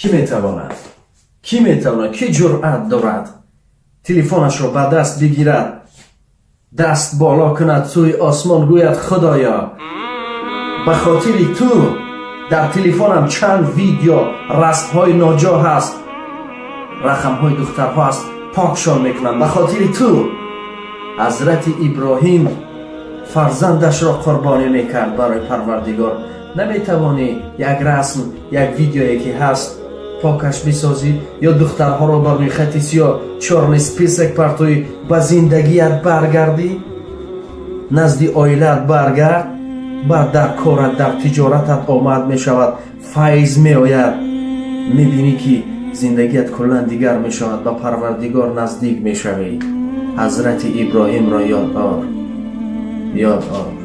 Кӣ метавонад? Кӣ метавонад? Кӣ ҷуръат дорад, телефонашро ба даст бигирад, даст боло кунад сӯи осмон, гӯяд: «Худоё, ба хотири ту дар телефонам чанд видео, расмҳои ноҷо ҳаст, рақамҳои духтарҳо аст, покшон мекунам ба хотири ту». Ҳазрати Иброҳим фарзандашро қурбонӣ мекард барои Парвардигор. Наметавонӣ як расм, як видеое ки ҳаст, покаш бисозӣ ё духтарҳоро ба рӯйхати сиёҳ, чёрный список партоӣ, ба зиндагият баргардӣ, назди оилаат баргард, баъд дар корат, дар тиҷоратат омад мешавад, файз меояд, мебинӣ, ки зиндагият куллан дигар мешавад, ба Парвардигор наздик мешавӣ. Ҳазрати Иброҳимро ёд ор, ёд ор.